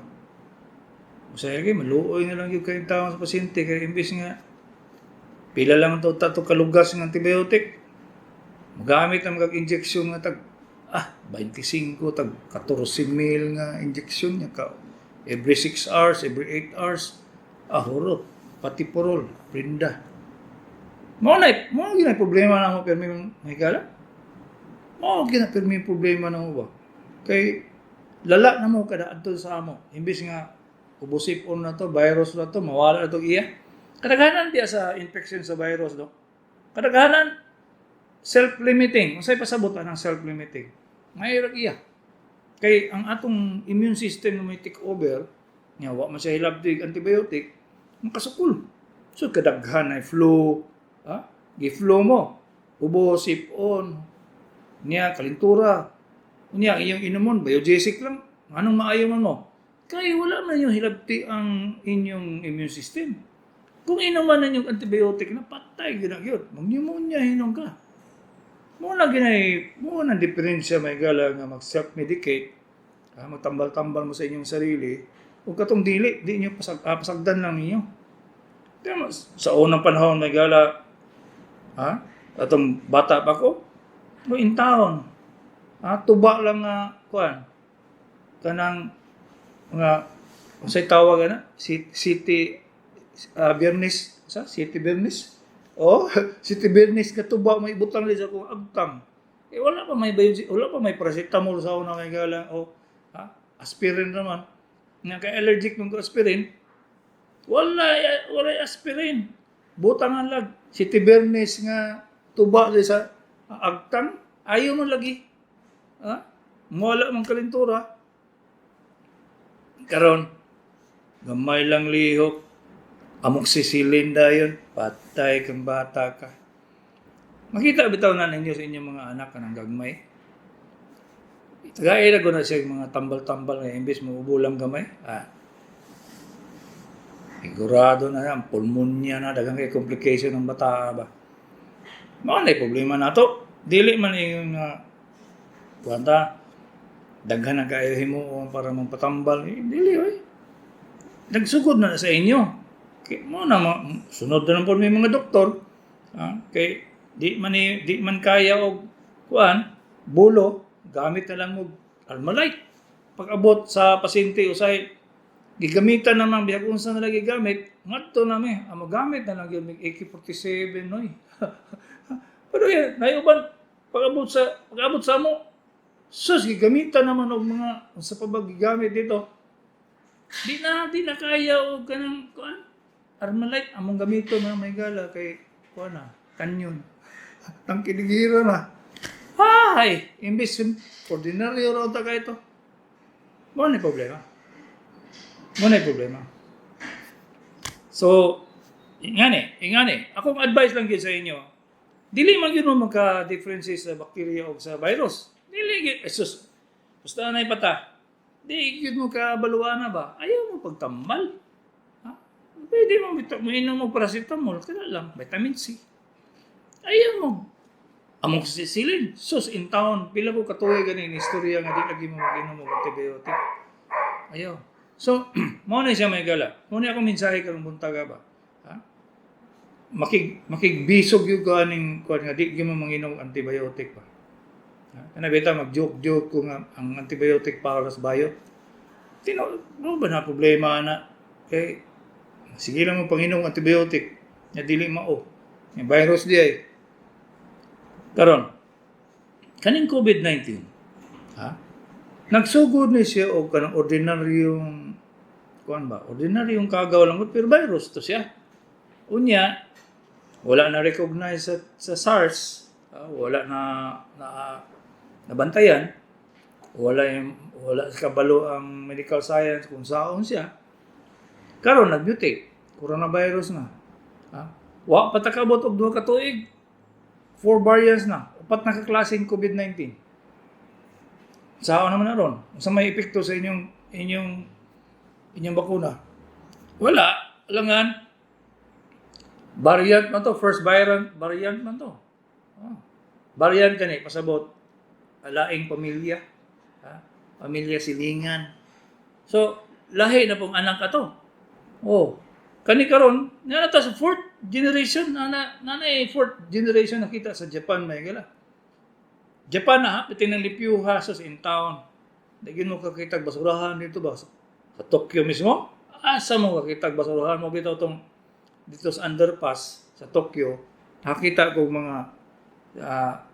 Usay kay maluoy na lang yung kayong tao sa pasyente kay imbis nga pila lang to tato kalugas ng antibiotic, magamit na mag injection nga tag 25, tag 14 mil nga injection niya ka every 6 hours, every 8 hours. Hurot pati purol prinda. Mao na problema na mo pirmi, mahigala. Mao gyud pirmi problema na mo ba, kay lala na mo kada adto sa amo, imbis nga ubosip-on na to, virus na to, mawala na to iya. Kadaghanan diya sa infection sa virus do, kadaghanan self-limiting. Unsay pasabot anang self-limiting? Mahirap iya. Kay ang atong immune system na may take over, nga wa man siya hilabtig antibiotic, makasukol. So kadaghan ay flu, ha? Gi-flu mo, ubo, sipon, niya kalintura. Unya iyong inumon Biogesic lang. Anong maayo man mo? Kay wala man yung hilabti ang inyong immune system. Kung inuman na yung antibiotic na, patay gyud na gyud. Mag-pneumonia hinon ka. Mo na ginay, mo na diferensya, may gala, nga mag self-medicate, magtambal-tambal mo sa inyong sarili, ug katong dili, di niyo pasagdan lang ninyo. Di ba, sa unang panahon, may gala, ha? Atong bata pa ko, mo in town. Ha, tuba lang nga kuan. Kanang mga unsay tawag ana? City Biyernes, sa City Biyernes. Oh, City Biyernes ka tuba may ibutang li sa akong agtang. Eh wala pa may wala pa may paracetamol sa una, kay gala, o ha? Aspirin naman. Nga kay allergic man ko aspirin. Wala wala aspirin. Butangan lang City Biyernes nga tuba di sa agtang, ayaw man lagi. Ha? Wala man kalintura. Karon gamay lang lihok, amoxicillin dayon, patay kang bata ka. Makita bitaw na ninyo sa inyong mga anak kanang gagmay. Tagay na ko na siya mga tambal-tambal nga imbes mo ubo lang gamay. Sigurado na yan, pulmonya na, daghang kay complication ng bata ba. Mao na problema nato. Dili man yung kuwanta, daghan na kayo himuon para magpatambal. Eh, dili oy. Nagsugod na sa inyo. Kay mo na sunod na lang po may mga doktor. Ha? Kay di man kaya og kuan bulo, gamit na lang og Almalite. Pag abot sa pasyente usay gigamitan naman bihag unsa na lang gigamit ngadto na mi ang magamit na lang gyud mig AK-47 noy. Pero yan nayuban pag abot sa mo, sus, gigamitan naman og mga unsa pa ba gigamit dito, di na kaya og kanang kuan Armalite. Among gamito na, may gala, kay kuan na kanyon tangkinigira na. Hay, imbis ordinaryo ra ta kay ito. Mo na problema, mo na problema. So ingani akong advice lang gyud sa inyo, dili man gyud mo magka-differences sa bacteria o sa virus, dili gyud. Jesus, basta na pata di gyud mo kabaluan na ba, ayaw mo pagtambal, ha? Pwede mo mo mo paracetamol kaya lang vitamin C, ayaw mo amoxicillin. Sus, in town, pila ko katuig gani ni istorya nga di lagi mo mag-inom og antibiotic, ayaw. So mao na siya, may gala. Mao na akong mensahe karong buntaga ba, ha? Makigbisog yung kaning kuan nga di gyud mo manginom og antibiotic ba, ha? Kana bita mag-joke-joke ko nga ang antibiotic para sa bayot. Tino mo ba na problema na kay sige lang mo panginom og antibiotic nga dili mao. May virus di ay. Karon kaning COVID-19, ha? Nagsugod ni siya og kanang ordinaryong Kuan ba? Ordinary yung kagaw lang pero virus to siya. Unya, wala na recognize sa SARS, wala na na nabantayan, wala kabalo ang medical science kung saon siya. Karon nag-mutate, coronavirus na. Ha? Wa pa ta kaabot og 2 ka tuig, four variants na, upat na ka klaseng COVID-19. Saon naman na ron? Unsa may epekto sa inyong bakuna? Wala, alangan. Variant man to, first variant, variant man to. Ah. Variant kani pasabot alaing pamilya. Ha? Pamilya silingan. So, lahi na pong anak ato. Oh, kani karon na ta sa fourth generation na na na fourth generation nakita sa Japan may gala. Japan na hapit ng lipyuha sa in town. Di gyud mo kakitag basurahan dito ba sa Tokyo mismo? Asa mo kakitag basurahan mo bitaw tong dito sa underpass sa Tokyo? Nakita ko mga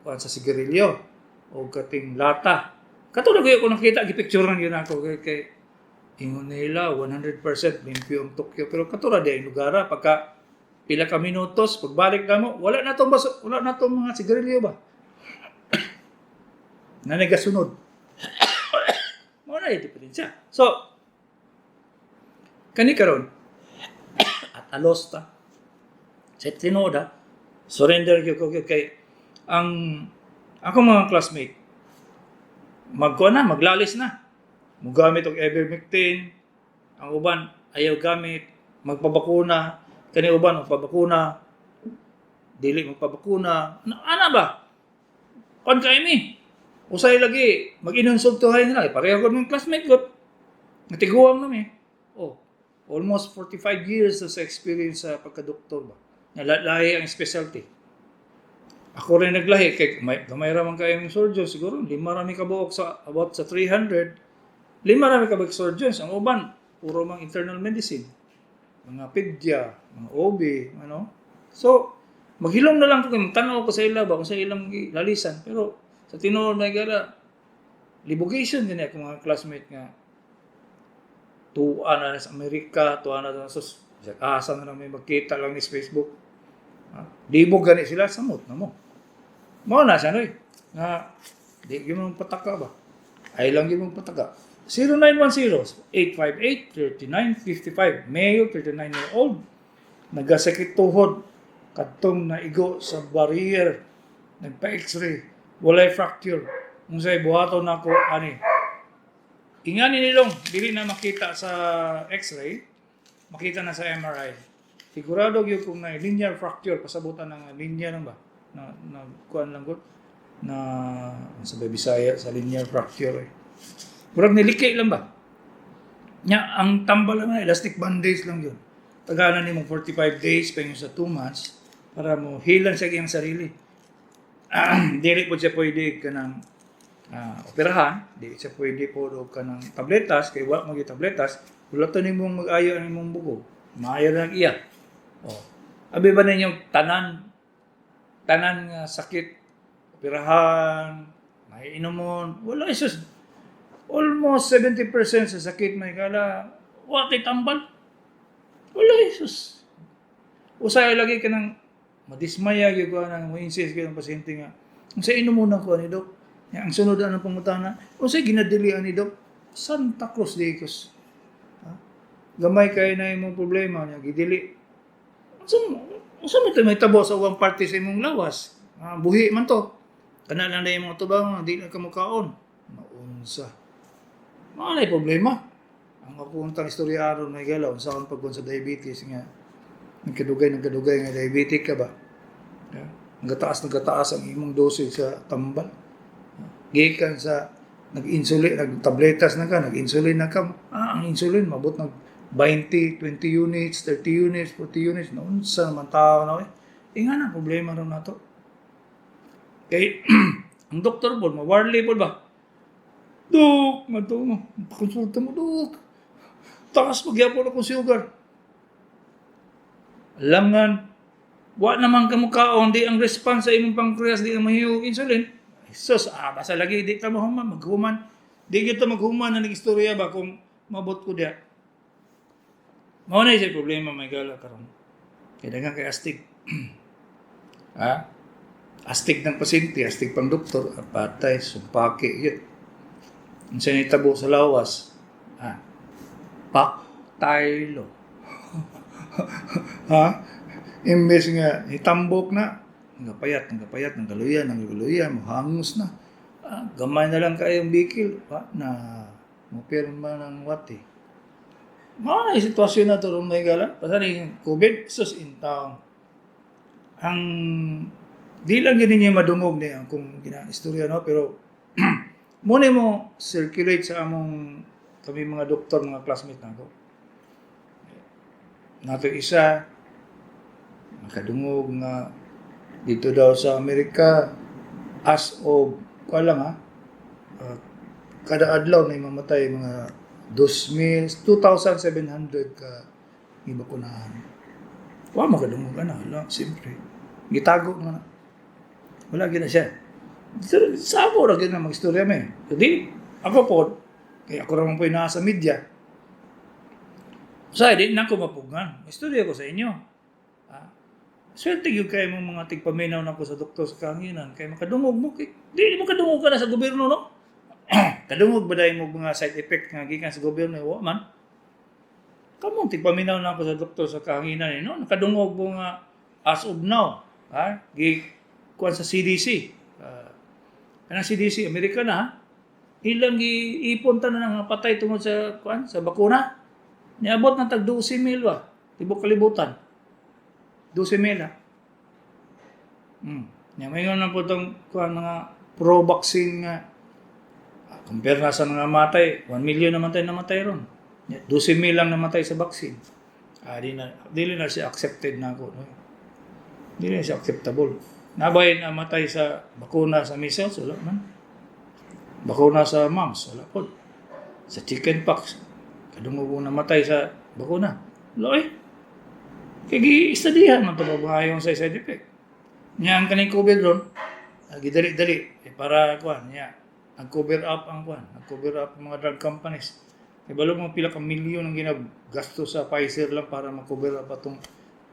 kuan sa sigarilyo o kating lata. Katulad ko nakita, gipicturean yun ako kay ingon nila 100% limpyo ang Tokyo, pero katulad di ang lugar pagka pila ka minutos pagbalik na mo, wala na tong baso, wala na tong mga sigarilyo ba na nagasunod mo na yung diferensya. So kani karon at alos ta sa tinuod ha, surrender gyud ko gyud kay ang ako mga classmate magkuha na, maglalis na. Mugamit og ivermectin, ang uban ayaw gamit, magpabakuna, kani uban magpabakuna, dili magpabakuna. Ano, ana ba? Kon kay mi. Usay lagi mag-inonsultuhay nila. Pareho ko ng classmate ko. Natiguang nami. Oh, almost 45 years na sa experience sa pagkadoktor ba. Nalahi ang specialty. Ako rin naglahi kay may, gamay ra man kayo yung surgeon, siguro lima rami kabuok sa about sa 300, lima rami kabuok surgeons. Ang uban puro mang internal medicine, mga pedya, mga OB, ano. So maghilom na lang ko kay magtan-aw ko sa ila ba kung sa ilang lalisan, pero sa tinuod may gala libugation din ako mga classmate nga tuwa na sa Amerika, tuwa na sa sus, asa na lang may magkita lang ni sa Facebook. Ha? Libog gani sila, samot na mo. Mao na siya, noy. Nga, di gyud mo pataka ba? Ay lang gyud mo pataka. 0910-858-3955. Male, 39-year-old. Nagasakit tuhod. Kadtong naigo sa barrier. Nagpa-x-ray. Walay fracture. Unsay buhaton nako ani? Ingani nilong, dili na makita sa x-ray, makita na sa MRI. Sigurado gyud kung na linear fracture, pasabutan ng linear lang ba? Na na kuan lang gud na sa Bisaya sa linear fracture eh. Murag niliki lang ba? Nya ang tambal lang na elastic bandage lang yun. Tagalan nimo 45 days pa sa 2 months para mo healan sa iyang sarili. Dili po siya pwede kanang operahan, dili siya pwede po og kanang tabletas kay wa mo tabletas, wala to nimong mag-ayo ang imong bugo. Maayo lang iya. Oh. Abi ba ninyo tanan tanan nga sakit operahan, may inomon, wala isus. Almost 70% sa sakit may kala, wa kay tambal. Wala isus. Usay lagi ka nang madismaya gyud ko nang mo insist gyud ang pasyente nga unsa inom na ko ani, Dok? Ya, ang sunod ang pangutana, unsay ginadili ani, Dok? Santa Cruz de Icos. Ha? Gamay kay na imong problema niya gidili. Unsa man may tabo sa ubang parte sa imong lawas? Ah, buhi man to. Kana lang na imong tubang, di na ka mukaon. Maunsa. Mao na problema. Ang ako untang istorya aron may galaw unsa akong pagkon sa diabetes nga nagkadugay nagkadugay nga diabetic ka ba? Yeah. Nagataas nagataas ang imong dosage sa tambal. Gikan sa nag-insulin, nag-tabletas na ka, nag-insulin na ka. Ah, ang insulin mabot nag 20, 20 units, 30 units, 40 units. Naunsa naman tao na eh. Inga na problema ron nato. Kay ang doktor po, mawarli po ba? Dok, madto mo, pakonsulta mo, Dok. Taas magyapon akong sugar. Alangan, wa naman ka mukaon, di ang response sa imong pancreas, di na mahiyog insulin. Sus, basta lagi, di ka mahuman, maghuman. Di kita maghuman na nag-istorya ba kung mabot ko diya. Mao na siya problema, mga higala, karon. Kay daghan kay astig. Ha? Astig ng pasyente, astig pang doktor, ah, patay, sumpaki, yun. Unsa nitabo sa lawas? Ha? Paktaylo. Ha? Imbes nga hitambok na, nagapayat, nagapayat, nagaluya, nagaluya, mohangos na. Ah, gamay na lang kayong bikil, ha? Na mupirma ng wati. Mao na yung sitwasyon na ito ron, mga higala. Basta ni COVID, sus in town. Ang di lang gini niya madungog niya kung gina-istorya, no, pero muna mo circulate sa among kami mga doktor, mga classmate nako. Nato isa makadungog nga dito daw sa Amerika, as of ko lang ha, kada adlaw na mamatay mga 2,000, 2,700 ka gibakunahan. Wa makadungog ana, wala, siyempre. Gitago na. Wala gina siya. Sa amo ra gina magstorya me. Di ako po, kay ako ra man po naa sa media. Sa di na ko mapugngan. Istorya ko sa inyo. Ah, swerte gyud kay mong mga tigpaminaw nako sa Doktor sa Kahanginan kay makadungog mo kay di mo kadungog ka na sa gobyerno, no? Kadungog ba dahil mo mga side effect nga gikan sa gobyerno? Wa man. Kamong tigpaminaw na ako sa Doktor sa Kahanginan eh, no? Nakadungog mo nga as of now, ha? Gi kuan sa CDC. Kanang CDC Amerika na, ha? Ilang giipon tanan nga patay tungod sa kuan sa bakuna. Niabot na tag 12 mil ba? Tibok kalibutan. 12 mil, ha. Nya mayon na po tong kuan mga pro-vaccine nga compare na sa mga matay, 1 million namatay namatay ron. Nya, 12 mil lang namatay sa vaccine. Ah, di na dili na siya accepted na ako. No? Dili na siya acceptable. Nabay namatay sa bakuna sa measles, wala man. Bakuna sa mumps, wala po. Sa chicken pox, kadungog mo namatay sa bakuna. Wala eh. Kaya gi-studyhan man ito ba sa side effect. Nya ang kaning COVID ron, gidali-dali eh, para kuan niya nag-cover up ang kuan, nag-cover up ang mga drug companies. Kay balo mo pila ka milyon ang ginagasto sa Pfizer lang para ma-cover up atong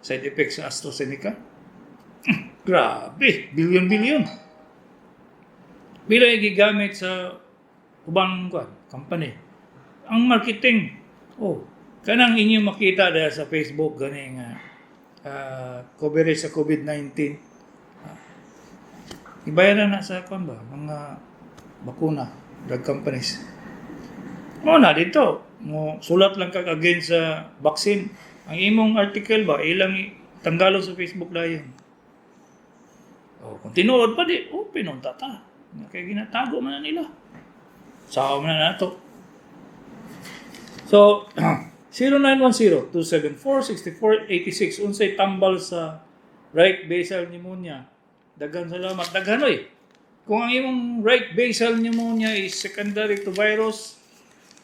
side effects sa AstraZeneca. Grabe, bilyon-bilyon. Pila yung gigamit sa ubang kuan, company. Ang marketing, oh, kanang inyo makita dahil sa Facebook gani nga coverage sa COVID-19. Ibayaran na sa kuan ba, mga bakuna, drug companies. Mo na dito, mo sulat lang kag against sa vaccine. Ang imong article ba ilang tanggalon sa Facebook dayon. Oh, kung tinuod pa di, open on ta. Kay ginatago man na nila. Sao man na nato. So, 0910-274-6486, unsay tambal sa right basal pneumonia? Daghan salamat. Daghan oy. Kung ang imong right basal pneumonia is secondary to virus,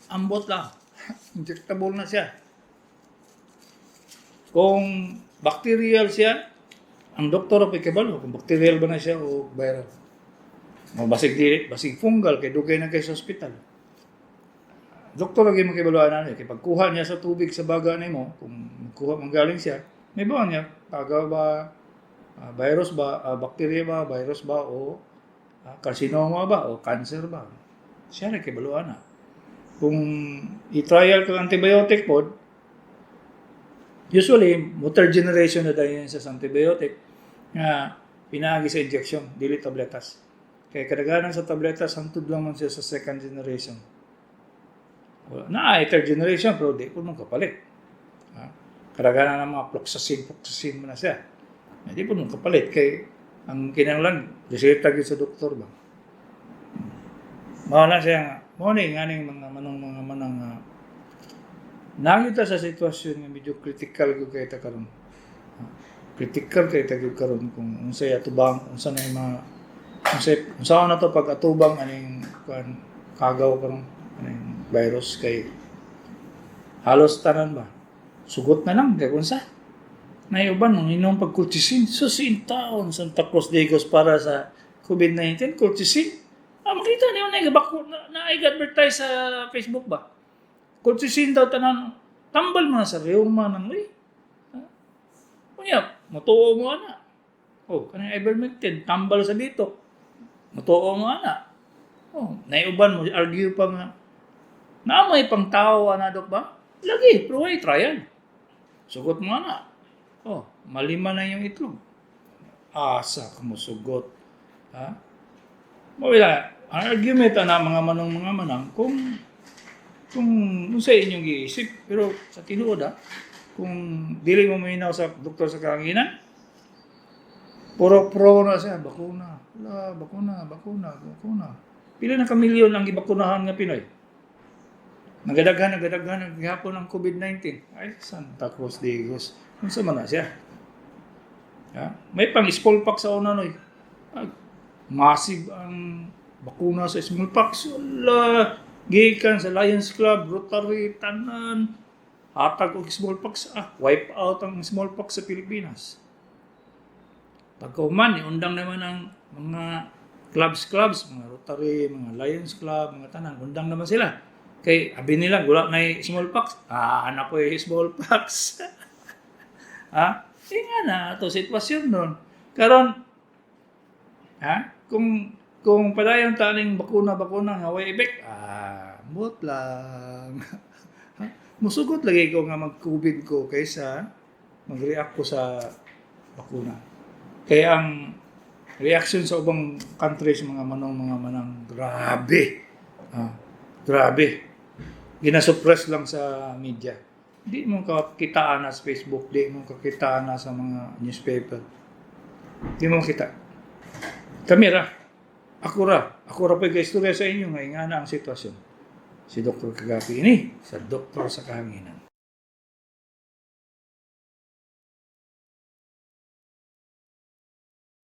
ambot lang. Injectable na siya. Kung bacterial siya, ang doktor ang kabalo kung bacterial ba na siya o viral. O basig dili, basig fungal kay dugay na kay sa ospital. Doktor lagi makibaluan na kay pagkuha niya sa tubig sa baga nimo, kung kuha man galing siya, may bawa niya taga ba, virus ba, bacteria ba, virus ba o carcinoma ba o cancer ba. Siya ra kibaluan na. Kung i-trial kang antibiotic pod, usually mo third generation na dahil sa antibiotic nga pinaagi sa injection, dili tabletas. Kaya kadaghanan sa tabletas, hantod lang man siya sa second generation. Wala na ay third generation pero di po mong kapalit. Ha? Kadaghanan ng mga floxacin, floxacin mo na siya. Hindi po mong kapalit kay ang kinahanglan reseta gyud sa doktor ba. Mao na siya nga, mao ni nganing mga manong mga manang nangita sa sitwasyon nga medyo critical gyud kay ta karon. Ha? Critical kay ta gyud karon kung unsay atubang, unsa na yung mga unsay unsa na to pag atubang aning kuan kagaw karon aning virus kay halos tanan ba sugot na lang kay unsa nay uban nung inom pag colchicine, sus in town Santa Cruz Digos para sa COVID-19 colchicine. Ah, makita niyo na na, na, advertise sa Facebook ba, colchicine daw tanan. Tambal man sa rheuma nang uy. Ha? Unya, mutuo mo ana. Oh, kanang ivermectin, tambal sa dito. Mutuo mo ana. Oh, naiuban mo argue pa nga naa may pang tao ana, dok, ba? Lagi, pero way trial. Sugot mo ana. Oh, malima na yung itlog. Asa ka mosugot? Ha? Mawala, ang argument ana, mga manong mga manang, kung unsa inyong giisip, pero sa tinuod ah, kung dili mo minaw sa Doktor sa Kahanginan, puro pro na siya, bakuna, la, bakuna, bakuna, bakuna. Pila na ka milyon ang gibakunahan nga Pinoy? Nagadaghan, nagadaghan, naghapon ang COVID-19. Ay, Santa Cruz de Digos. Unsa man na siya? Ha? May pang smallpox sa una, noy. Ay, massive ang bakuna sa smallpox. Wala. Gikan sa Lions Club, Rotary, tanan. Hatag og smallpox. Ah, wipe out ang smallpox sa Pilipinas. Pagkauman, undang naman ang mga clubs-clubs, mga Rotary, mga Lions Club, mga tanan, undang naman sila. Kay abi nila, wala na smallpox. Ah, anak ko yung smallpox. Ha? Eh nga na, ato sitwasyon nun. Karon, ha? Kung padayon taning bakuna-bakuna nga way effect, ah, mut lang. Ha? Musugot lagi ko nga mag-COVID ko kaysa mag-react ko sa bakuna. Kaya ang reaction sa ubang countries, mga manong mga manang, grabe. Ah, grabe. Ginasuppress lang sa media. Di mo kakitaan na sa Facebook, di mo kakitaan na sa mga newspaper. Di mo kita. Kami ra. Ako ra. Ako ra pa'y istorya sa inyo nga ingana ang sitwasyon. Si Dr. Kagapi ini sa Doktor sa Kahanginan.